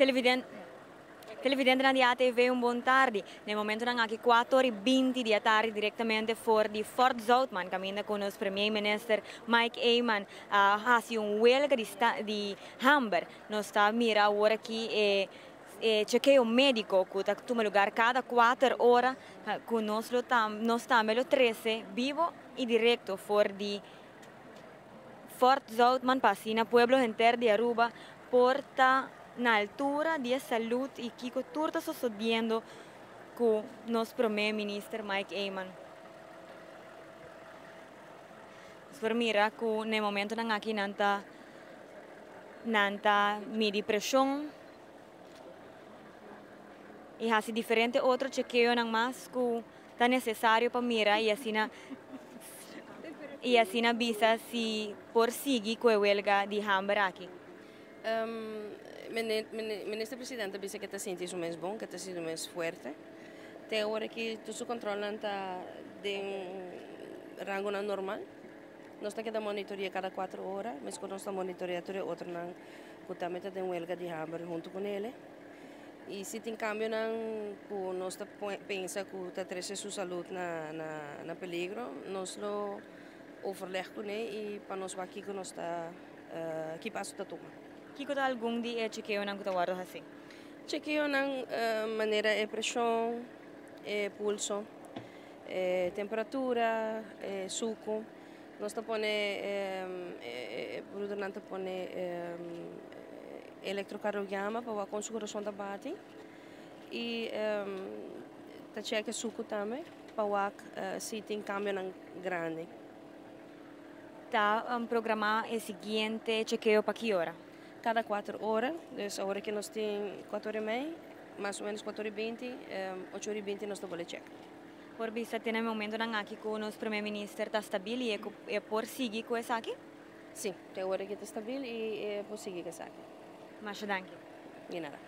Televidente Televidentenan di ATV un bon tardi. Na e momentonan aki 4 or y 20 di atardi directamente for di Fort Zoutman caminda cu nos Premier Minister Mike Eman a haci un huelga di di hamber. Nos ta mira awor aki e e chekeo medico cu ta tuma lugar cada 4 ora cu nos lo nos tambe lo trece bibo y directo for di Fort Zoutman pa asina pueblo henter di Aruba por ta na altura di e salud y kico tur ta sosodiendo cu nos Prome Minister Mike Eman. Nos por mira cu na e momentonan aki nan ta nan ta midi presion y haci diferente otro chekeonan mas cu ta necesario pa mira y asina y asina bisa si por sigui cu e welga di hamber aki. Minister Presidente a bisa cu e ta sinti su mes bon, cu e ta sinti su mes fuerte. Te awor aki tur su controlnan ta den rangonan normal. Nos ta keda monitorea cada 4 ora, mescos nos ta monitorea tur e otronan cu tambe ta den welga di hamber hunto cu nele. Y si tin cambionan cu nos ta pensa cu ta trece su salud na na na peligro, nos lo overleg cune y pa nos wak kico nos ta ki paso ta tuma. Kico ta algun di e chekeonan cu ta wordo haci? Chekeonan manera e presion, e pulso, e temperatura, e sucu. Nos ta pone e brudernan ta pone elektrokardiograma pa wak kon su kurason ta bati i ta chèk e suku tambe pa wak si tin kambionan grandi. Ta programá e siguiente chekeo pa ki ora? Kada kuater ora, dus awor ke nos tin kuater ora i mei, mas o ménos kuater ora i binti, ocho ora i binti nos ta bole chèk. Por bisa te na e momentonan aki ku nos Prome Minister ta stabil i e por sigui ku esaki? Sí, te awor aki ta stabil i e por sigui ku esaki. Masha danki. Di nada.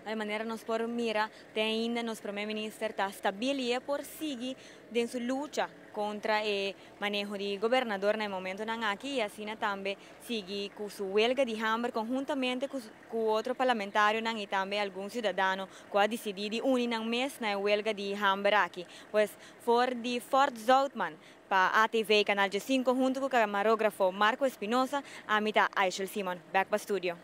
Di manera nos por mira te ainda nos Prome Minister ta stabil i e por sigui den su lucha kontra e maneho di gobernador na e momentonan aki i asina tambe sigui ku su welga di hamber konhuntamente ku ku otro parlamentarionan y tambe algun ciudadano cu a dicidi di uni nan mes na e huelga di hamber aki. Pues for di Fort Zoutman pa ATV Canal 5 hunto cu camarografo Marco Espinosa, ami ta Aishel Simon. Back pa studio.